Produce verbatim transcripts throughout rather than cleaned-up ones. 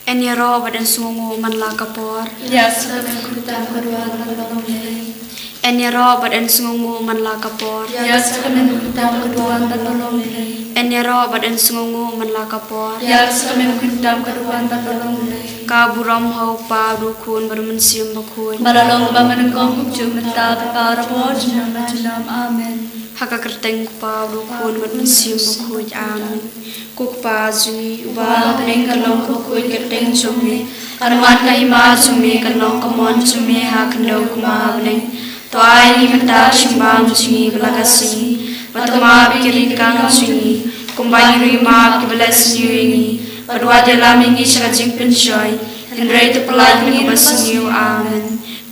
Yn ïaroh bad yn sngewnguh man la ka por. Ïa sa ka mengkhuid tam ka duwan bad la long lei. Yn ïaroh bad yn sngewnguh man la ka por. Ïa sa ka mengkhuid tam ka duwan bad la long lei. Yn ïaroh bad yn sngewnguh man la ka por. Ïa sa ka mengkhuid tam ka duwan bad la long lei. Ka burom ha u Kpa, u Khun bad u Mynsiem Bakhuid. Ba la long ba nyngkong kumjuh mynta bad barabor junom la junom. Amen. Ha ka kyrteng u Kpa, u Khun bad u Mynsiem Bakhuid. Amen. Ko Kpa jong ngi uba ha bneng, ka long ka kyrteng jong me. Kan wan ka hima jong me, kan long ka mon jong me ha khyndew kumba ha bneng. To ai ngi mynta ka jingbam jong ngi ba la ka sngi. Bad to map ïa ki ryngkang jong ngi kumba ngi ruh ngi map ïa kiba la sniew ïa ngi. Bad wat ïalam ïa ngi sha ka jingpynshoi, hynrei to pyllait na kaba sniew. Amen.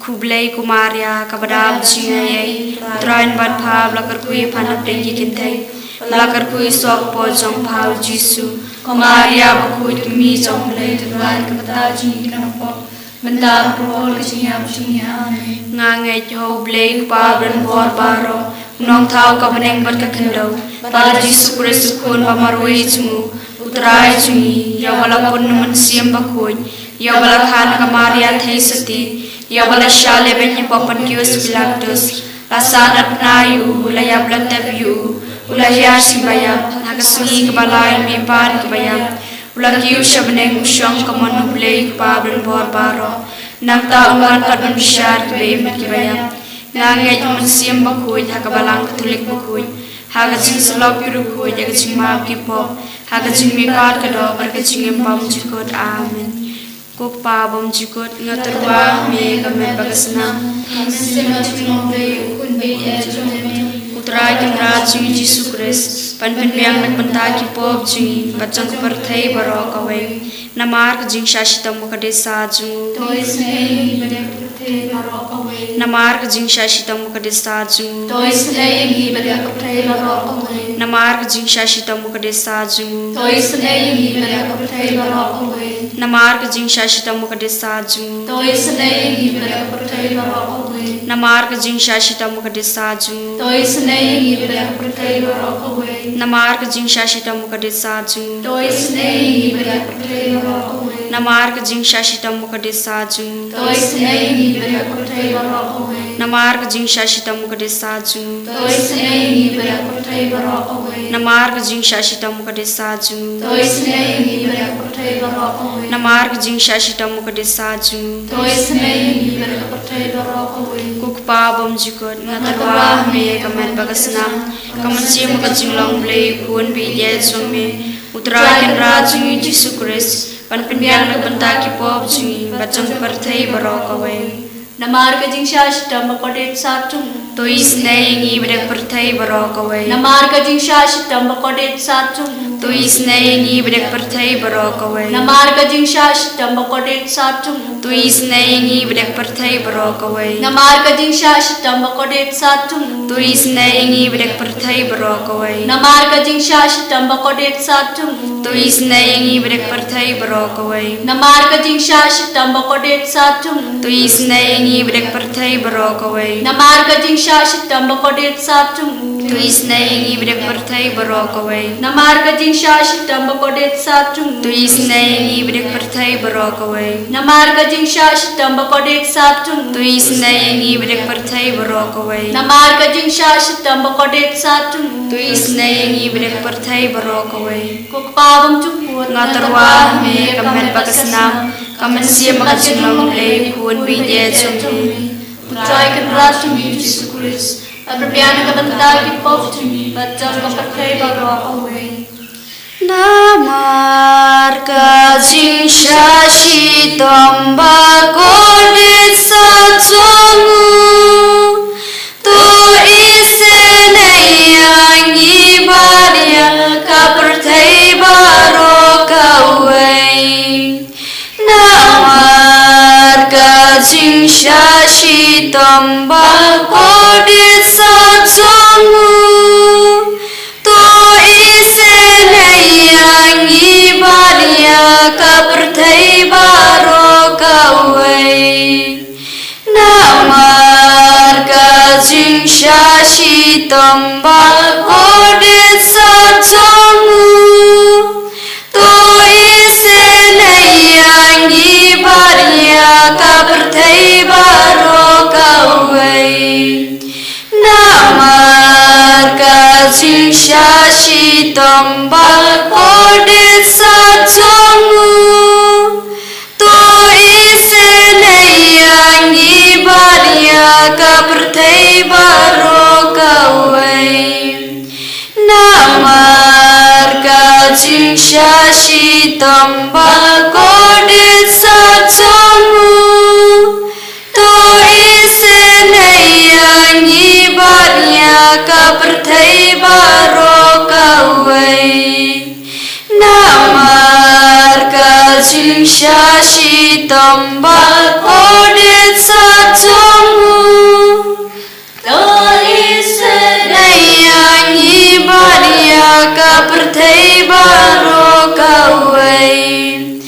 Khublei ko Maria, kaba dap jingaiei, U Trai un bad pha, ba la kyrkhu ïa pha na pdeng ki kynthei, ba la kyrkhu ïa u soh kpoh jong pha u Jisu. Ko Maria bakhuid, ka Mei jong u Blei, to duwai ïa ngi ki kpap, mynta bad ha ka por ka jingïap jong ngi. Amen. Nga ngeit ha U Blei U Kpa ba donbor baroh, U Nongthaw ka bneng bad ka khyndew, bad ha U Jisu Khrist U Khun ba marwei jong U, U Trai jong ngi, ïa uba la pun na U Mynsiem Bakhuid, ïa uba la kha na ka Maria Theisotti, ïa uba la shah leh beiñ hapoh Pontius Pilatus, la sahnarphna ïa u, la ïap la tep ïa u, u la hiar sha kiba ïap, ha ka sngi kaba lai u mihpat kiba ïap, u la kiew sha bneng, u shong ha ka mon U Blei U Kpa ba donbor baroh. Nangta un wan pat ban bishar ïa kiba im bad kiba ïap. Nga ngeit ha U Mynsiem Bakhuid, ha ka Balang Katholik bakhuid, ha ka jingsyllok bakhuid, ha ka jingmap ki pop, ha ka jingmihpat ka doh, ha ka jingim bymjukut. Amen. Ko Kpa bymjukut, nga tyrwa ha me ka met bad ka snam, ka mynsiem bad ka jinglong U Blei U Khun baieit jong me, U Trai Kynrad jong ngi U Jisu Khrist, ban pynbiang na ka bynta ki pop jong ngi bad jong ka pyrthei baroh kawei. Namar ka jingshah shitom ka dei sa jong u. To isynei ïa ngi bad ïa ka pyrthei baroh kawei. Namar ka jingshah shitom ka dei sa jong u. To isynei ïa ngi bad ïa ka pyrthei baroh kawei. Namar ka jingshah shitom ka dei sa jong u. To isynei ïa ngi bad ïa ka pyrthei baroh kawei. Namar ka jingshah shitom ka dei sa jong u. To isynei ïa ngi bad ïa ka pyrthei baroh kawei. Namar ka jingshah shitom ka dei sa jong u. To isynei ïa ngi bad ïa ka pyrthei baroh kawei. Namar ka jingshah shitom ka dei sa jong u. To isynei ïa ngi bad ïa ka pyrthei baroh kawei. Namar ka jingshah shitom ka dei sa jong u. To isynei ïa ngi bad ïa ka pyrthei baroh kawei. Namar ka jingshah shitom ka dei sa jong u. To isynei ïa ngi bad ïa ka pyrthei baroh kawei. Namar ka jingshah shitom ka dei sa jong u. To isynei ïa ngi bad ïa ka pyrthei baroh kawei. Namar ka jingshah shitom ka dei sa jong u. To isynei ïa ngi bad ïa ka pyrthei baroh kawei. Ko Kpa bymjukut, nga tyrwa ha me ka met bad ka snam, ka mynsiem bad ka jinglong U Blei U Khun baieit jong me, U Trai Kynrad jong ngi U Jisu Khrist, ban pynbiang na ka bynta ki pop jong ngi bad jong ka pyrthei baroh kawei. Namar ka jingshah shitom bakordit sat jong u. To isynei ïa ngi bad ïa ka pyrthei baroh kawei. Namar ka jingshah shitom bakordit sat jong u. To isynei ïa ngi bad ïa ka pyrthei baroh kawei. Namar ka jingshah shitom bakordit sat jong u. To isynei ïa ngi bad ïa ka pyrthei baroh kawei. Namar ka jingshah shitom bakordit sat jong u. To isynei ïa ngi bad ïa ka pyrthei baroh kawei. Namar ka jingshah shitom bakordit sat jong u. To isynei ïa ngi bad ïa ka pyrthei baroh kawei. Namar ka jingshah shitom bakordit sat jong u. To isynei ïa ngi bad ïa ka pyrthei baroh kawei. Namar ka jingshah shitom bakordit sat jong u. To isynei ïa ngi bad ïa ka pyrthei baroh kawei. Namar ka jingshah shitom bakordit sat jong u. To isynei ïa ngi bad ïa ka pyrthei baroh kawei. Namar ka jingshah shitom bakordit sat jong u. To isynei ïa ngi bad ïa ka pyrthei baroh kawei. Namar ka jingshah shitom bakordit sat jong u. To isynei ïa ngi bad ïa ka pyrthei baroh kawei. Ko Kpa bymjukut, nga tyrwa ha me ka met bad ka snam, ka mynsiem bad ka jinglong U Blei U Khun baieit jong me, U Trai Kynrad jong ngi U Jisu Khrist, ban pynbiang na ka bynta ki pop jong ngi bad jong ka pyrthei baroh kawei. Namar ka jingshah shitom bakordit sat jong u. To isynei ïa ngi bad ïa ka pyrthei baroh kawei. Namar ka jingshah shitom bakordit sat jong u. To isynei ïa ngi bad ïa ka pyrthei baroh kawei. Namar ka jingshah shitom bakordit sat jong u. To isynei ïa shitom ba kordit sah jong u. To isynei ïa ngi bad ïa ka pyrthei baroh kawei. Namar ka jingshah shitom ba kordit sah jong u. To isynei ïa ngi bad ïa ka pyrthei baroh kawei. Namar ka jingshah shitom ba kordit sah jong u. To isynei ïa ngi bad ïa ka pyrthei baroh kawei.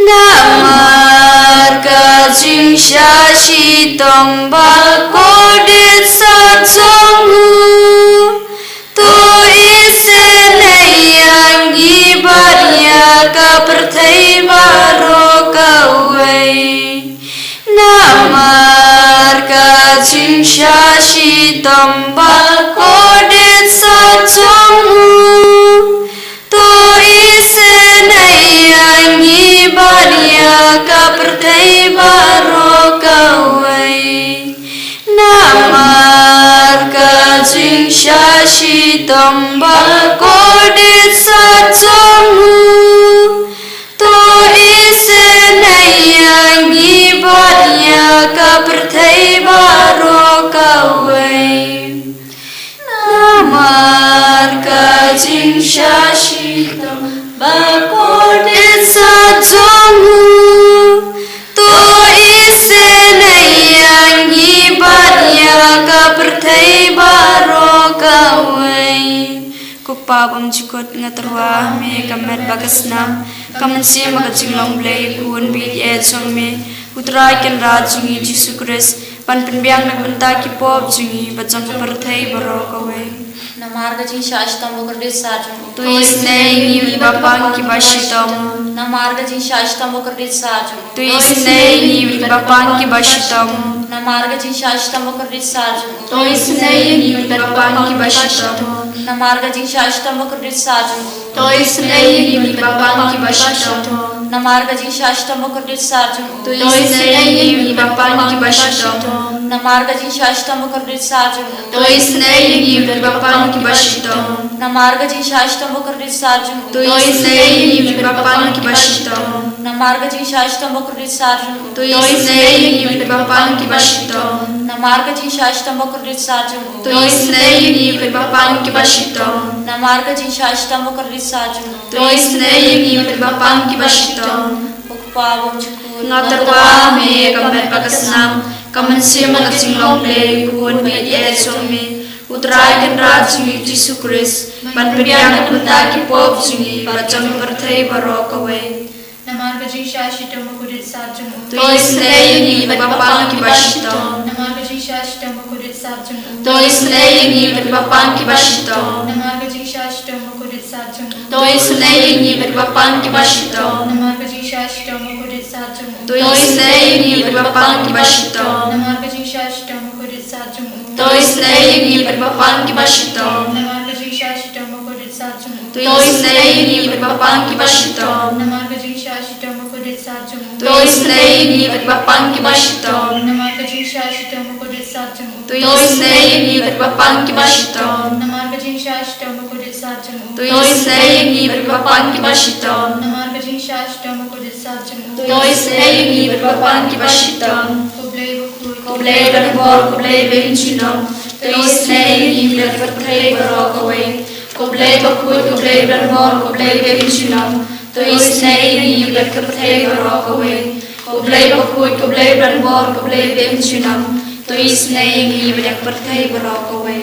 Namar ka jingshah shitom ba kordit sah jong u. To isynei ïa ngi bad ïa ka pyrthei baroh kawei. Namar ka jingshah shitom ba kordit sah jong u. To isynei ïa ngi bad ïa ka pyrthei baroh kawei. Namar ka jingshah shitom ba kordit sah jong u. To isynei ïa ngi bad ïa ka pyrthei baroh kawei. Namar ka jingshah shitom ba kordit sah jong u. To isynei ïa ngi bad ïa ka pyrthei baroh kawei. Ko Kpa bymjukut, nga tyrwa ha me ka met bad ka snam, ka mynsiem bad ka jinglong Blei, ko Khun baieit jong me, U Trai Kynrad jong ngi Jisu Khrist, ban pynbiang na ka bynta ki pop jong ngi bad jong ka pyrthei baroh kawei. Namar ka jingshah shitom ba kordit sah jong u. To isynei ïa ngi bad ba pang kiba shitom. Namar ka jingshah shitom ba kordit sah jong u. To isynei ïa ngi bad ba pang kiba shitom. Namar ka jingshah shitom ba kordit sah jong u. To isynei ïa ngi bad ba pang kiba shitom. Namar ka jingshah shitom ba kordit sah jong u. To isynei ïa ngi bad ba pang kiba shitom. Namar ka jingshah shitom ba kordit sah jong u. To isynei ïa ngi bad ba pang kiba shitom. Namar ka jingshah shitom ba kordit sah jong u. To isynei ïa ngi bad ba pang kiba shitom. Namar ka jingshah shitom ba kordit sah jong u. To isynei ïa ngi bad ba pang kiba shitom. Namar ka jingshah shitom ba kordit sah jong u. To isynei ïa ngi bad ba pang kiba shitom. Namar ka jingshah shitom ba kordit sah jong u. To isynei ïa ngi bad ba pang kiba shitom. Namar ka jingshah shitom ba kordit sah jong u. To isynei ïa ngi bad ba pang kiba shitom. Ko Kpa bymjukut, nga tyrwa ha me ka met bad ka snam, ka mynsiem bad ka jinglong Blei, ko Khun baieit jong me, U Trai Kynrad jong ngi Jisu Khrist, ban pynbiang na ka bynta ki pop jong ngi bad jong ka pyrthei baroh kawei. Namar ka jingshah shitom ba kordit sah jong u. To isynei ïa ngi bad ba pang kiba shitom. Namar ka jingshah shitom ba kordit sah jong u. To isynei ïa ngi bad ba pang kiba shitom. Namar ka jingshah shitom ba kordit sah jong u. To isynei ïa ngi bad ba pang kiba shitom. Namar ka jingshah shitom ba kordit sah jong u. To isynei ïa ngi bad ba pang kiba shitom. Namar ka jingshah shitom ba kordit sah jong u. To isynei ïa ngi bad ba pang kiba shitom. Namar ka jingshah shitom ba kordit sah jong u. To isynei ïa ngi bad ba pang kiba shitom. Namar ka jingshah shitom ba kordit sah jong u. To isynei ïa ngi bad ba pang kiba shitom. Namar ka jingshah shitom ba kordit sah jong u. To isynei ïa ngi bad ba pang kiba shitom. Namar ka jingshah shitom ba kordit sah jong u. To isynei ïa ngi bad ba pang kiba shitom. Namar ka jingshah shitom ba kordit sah jong u. To isynei ïa ngi bad ba pang kiba shitom. Ko Blei bakhuid, ko Blei badonbor, ko Blei bymjukut. To isynei ïa ngi bad ka pyrthei baroh kawei. Ko Blei bakhuid, ko Blei badonbor, ko Blei bymjukut. To isynei ïa ngi bad ka pyrthei baroh kawei. Ko Blei bakhuid, ko Blei badonbor, ko Blei bymjukut. To isynei ïa ngi bad ka pyrthei baroh kawei.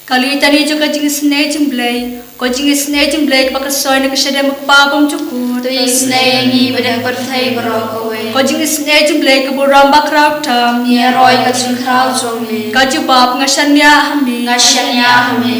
Ka leit tani jong ka jingisynei jong U Blei. Ka jingisynei jong U Blei kaba ka soi na ka shadem U Kpa bymjukut. To isynei ïa ngi bad ïa ka pyrthei baroh kawei. Ka jingisynei jong U Blei ka burom bakhraw tam. Ngi ïaroh ïa ka jingkhraw jong me. Ka jubab, nga shaniah ha me. Nga shaniah ha me.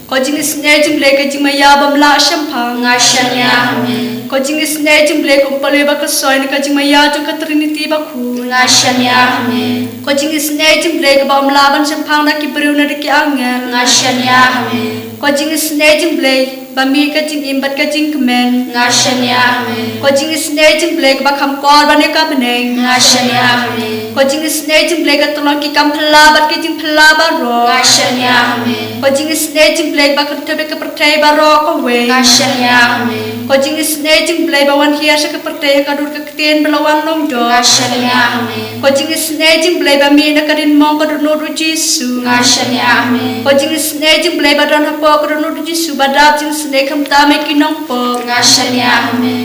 Ka jingisynei jong U Blei ka jingmaïa bym lah shemphang. Nga shaniah ha me. Ka jingisynei jong U Blei ka U Blei ba ka soi na ka jingmaïa jong ka Trinity bakhuid. Nga shaniah ha me. Ka jingisynei jong U Blei kaba ym lah ban shemphang da ki briew ne da ki angel. Nga shaniah ha me. Ko jingisynei jong U Blei ba mih ka jingim bad ka jingkmen. Nga shaniah ha me. Ko jingisynei jong U Blei kaba kham kor ban ïa ka bneng. Nga shaniah ha me. Ko jingisynei jong U Blei ka tyllong ki kam phylla bad ki jingphylla baroh. Nga shaniah ha me. Ko jingisynei jong U Blei ba kynthup ïa ka pyrthei baroh kawei. Nga shaniah ha me. Ko jingisynei jong U Blei ba wan hiar sha ka pyrthei ha ka dur ka ktien ba la wan long doh. Nga shaniah ha me. Ko jingisynei jong U Blei ba mih na ka dien mong ka dohnud U Jisu. Nga shaniah ha me. Ko jingisynei jong U Blei ba don hapoh ka dohnud U Jisu ba dap jingisynei khamtam ïa ki nongpop. Nga shaniah ha me.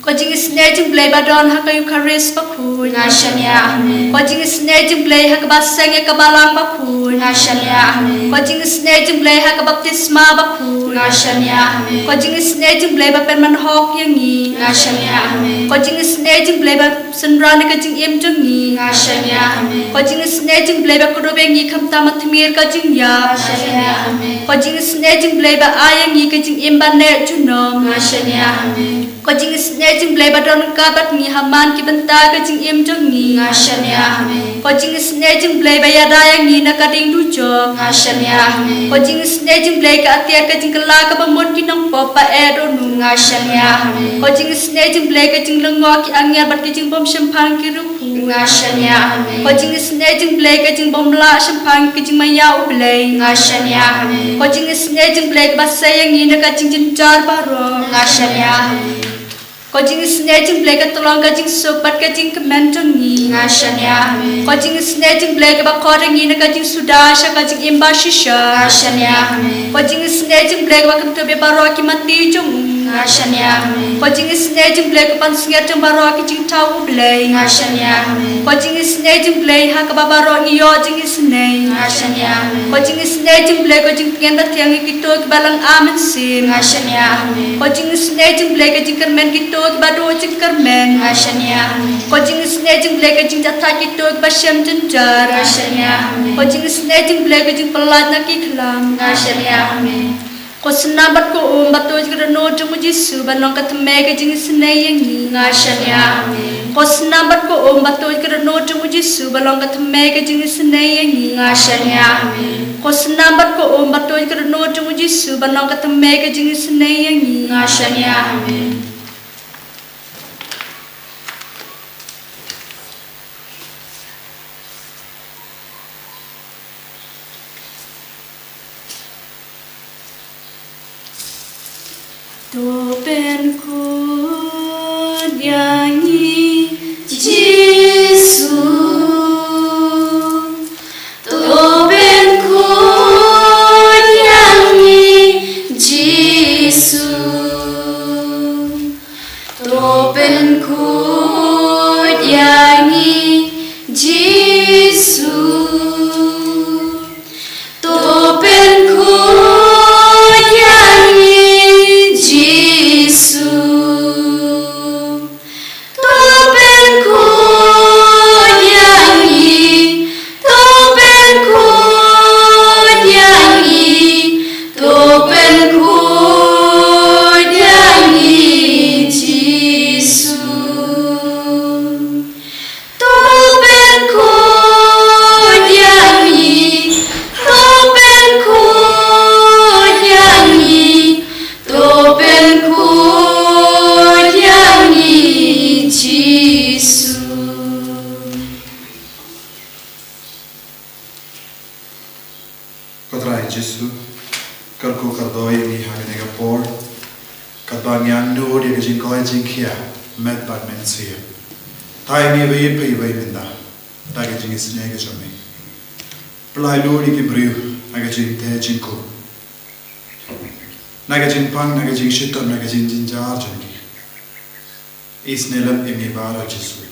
Ko jingisynei jong U Blei ba don ha ka Eukharist bakhuid. Nga shaniah ha me. Ko jingisynei jong U Blei ha kaba seng ïa ka balang bakhuid. Nga shaniah ha me. Ko jingisynei jong U Blei ha ka baptisma bakhuid. Nga shaniah ha me. Ko jingisynei jong U Blei ba pynman hok ïa ngi. Nga shaniah ha me. Ko jingisynei jong U Blei ba synran ïa ka jingim jong ngi. Nga shaniah ha me. Ko jingisynei jong U Blei ba kdup ïa ngi khamtam ha tmier ka jingïap. Nga shaniah ha me. Ko jingisynei jong U Blei ba ai ïa ngi ka jingim ban neh junom. Nga shaniah ha me. Ko jingisynei jong U Blei ba don ryngkat bad ngi ha man ki bynta ka jingim jong ngi. Nga shaniah ha me. Ko jingisynei jong U Blei ba ïada ïa ngi na ka ding dujok. Nga shaniah ha me. Ko jingisynei jong U Blei ka atiar ka jingkylla kaba mut ki nongpop ba eh dohnud. Nga shaniah ha me. Ko jingisynei jong U Blei ka jinglyngngoh ki angel bad ka jingbym shemphang ki riewkhuid. Nga shaniah ha me. Ko jingisynei jong U Blei ka jingbym lah shemphang ka jingmaïa U Blei. Nga shaniah ha me. Ko jingisynei jong U Blei kaba sei ïa ngi na ka jingjynjar baroh. Nga shaniah ha me. Ko jingisynei jong U Blei ka tyllong ka jingsuk bad ka jingkmen jong ngi. Nga shaniah ha me. Ko jingisynei jong U Blei kaba khot ïa ngi na ka jingsuda sha ka jingim bashisha. Nga shaniah ha me. Ko jingisynei jong U Blei kaba kynthup ïa baroh ki mati jong u. Nga shaniah ha me. Ko jingisynei jong U Blei ka pansngiat jong baroh ki jingthaw U Blei. Nga shaniah ha me. Ko jingisynei jong U Blei ha kaba baroh ngi ïoh jingisynei. Nga shaniah ha me. Ko jingisynei jong U Blei ko jingtngen ba thiang ïa kito kiba lynga mynsiem. Nga shaniah ha me. Ko jingisynei jong U Blei ka jingkyrmen kito kiba duh jingkyrmen. Nga shaniah ha me. Ko jingisynei jong U Blei ka jingjahthait kito kiba shem jynjar. Nga shaniah ha me. Ko jingisynei jong U Blei ka jingpyllait na ki khlam. Nga shaniah ha me. Ko snam bad ko um ba tuid ka dohnud jong U Jisu ban long ka thymmei ka jingisynei ïa ngi. Nga shaniah ha me. Ko snam bad ko um ba tuid ka dohnud jong U Jisu ban long ka thymmei ka jingisynei ïa ngi. Nga shaniah ha me. Ko snam bad ko um ba tuid ka dohnud jong U Jisu ban long ka thymmei ka jingisynei ïa ngi. Nga shaniah ha me. To pynkhuid ïa ngi Jisu. To pynkhuid ïa ngi Jisu. To pynkhuid ïa ngi Jisu. To pynkhuid ïa ngi Jisu. To pynkhuid ïa ngi, to pynkhuid ïa ngi, to pynkhuid ïa ngi Jisu. To pynkhuid ïa ngi, to pynkhuid ïa ngi, to pynkhuid ïa ngi Jisu. Ko Trai Jisu, kyrkhu kyrdoh ïa ngi ha kane ka por, katba ngi angnud ïa ka jingkoit jingkhiah met bad mynsiem. Thaw ïa ngi iwei pa iwei mynta da ka jingisynei ka jong ngi. Pynlait lut ïa ki briew na ka jingteh jingkhuid, na ka jingpang, na ka jingshitom, na ka jingjynjar jong ki. Isynei lem ïa ngi baroh Jisu.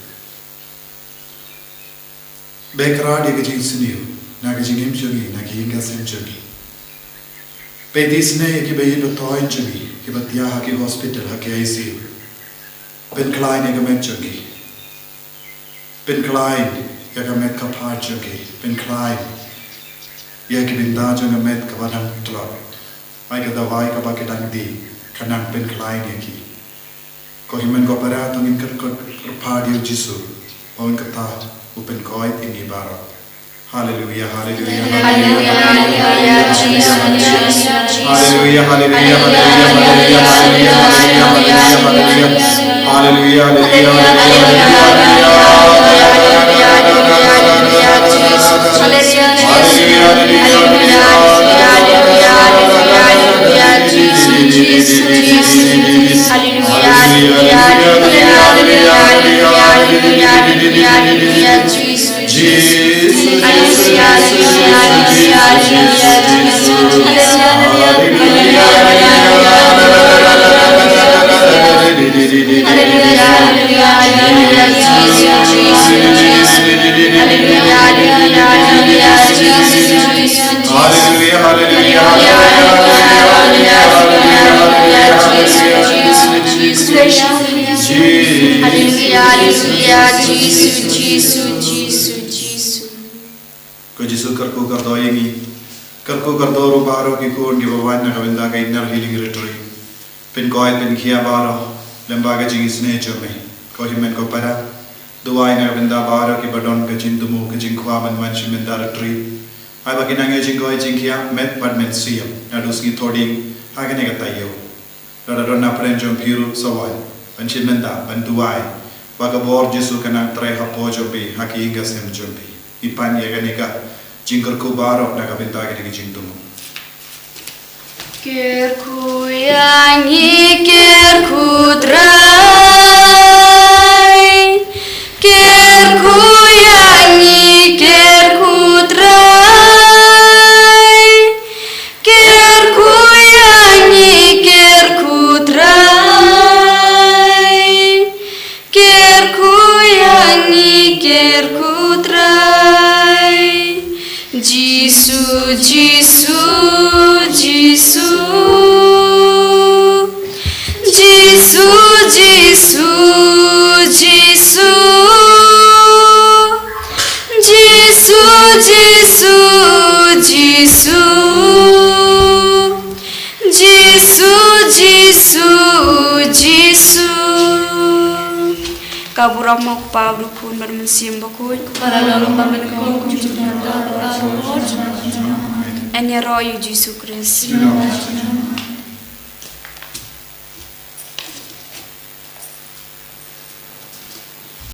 Beh kyrpad ïa ka jingsniew na ka jingim jong ngi, na ka ïing ka sem jong ngi. Beh isynei ïa kiba ïeit ba thoh jong ngi, kiba thiah ha ki hospital, ha ki I C U. Pynkhlaiñ ïa ka met jong ngi. Pynkhlaiñ ïa ka met ka phad jong ngi. Pynkhlaiñ ïa ki bynta jong ka met kaba dang tlot. Ai ka dawai kaba ki dang die, ka nang pynkhlaiñ ïa ki. Ko Hynmen ko Para, to ngin kyrkhu kyrpad ïa u Jisu, ba un kata u pynkoit ïa ngi baroh. Hallelujah, hallelujah, hallelujah, hallelujah, Jesus, Jesus, Jesus. Hallelujah, hallelujah, hallelujah, hallelujah, hallelujah, hallelujah, hallelujah, hallelujah, hallelujah, hallelujah, hallelujah, hallelujah, hallelujah, Jesus, Jesus, hallelujah, hallelujah, hallelujah, hallelujah, hallelujah, Jesus, Jesus, Jesus, hallelujah, hallelujah, hallelujah, hallelujah, hallelujah, hallelujah, Jesus. Hallelujah, hallelujah, Jesus, Jesus, Jesus. Ko Jisu, kyrkhu kyrdoh ïa ngi. Kyrkhu kyrdoh ruh baroh ki khun kiba wan na ka bynta ka Inner Healing Retreat. Pynkoit pynkhiah baroh lyngba ka jingisynei jong me. Ko hynmen ko para, duwai na ka bynta baroh kiba don ka jingthmu ka jingkwah ban wan sha bynta retreat. Ai ba kin nang ïoh jingkoit jingkhiah met bad mynsiem naduh sngi Thohdieng ha kane ka taïew. Lada don na pdeng jong phi ruh, sa wan ban shim bynta, ban duwai ba ka bor Jisu kan nang trei hapoh jong phi ha ki ïing ki sem jong phi. Ngi pan ïa kane ka jingkyrkhu baroh na ka bynta kane ka jingthmu. Kyrkhu ïa ngi, kyrkhu Trai. Kyrkhu ïa ngi, kyrkhu Trai. Kyrkhu ïa ngi, kyrkhu Trai. Kyrkhu ïa ngi, kyrkhu Trai. Jisu, Jisu, Jisu. Jisu, Jisu, Jisu. Jisu, Jisu, Jisu. Jisu, Jisu, Jisu. Ka burom u Kpa, u Khun bad u Mynsiem Bakhuid. Para long ba men ko kum jingkyrkhu. Ngi ïaroh ïa u Jisu Khrist.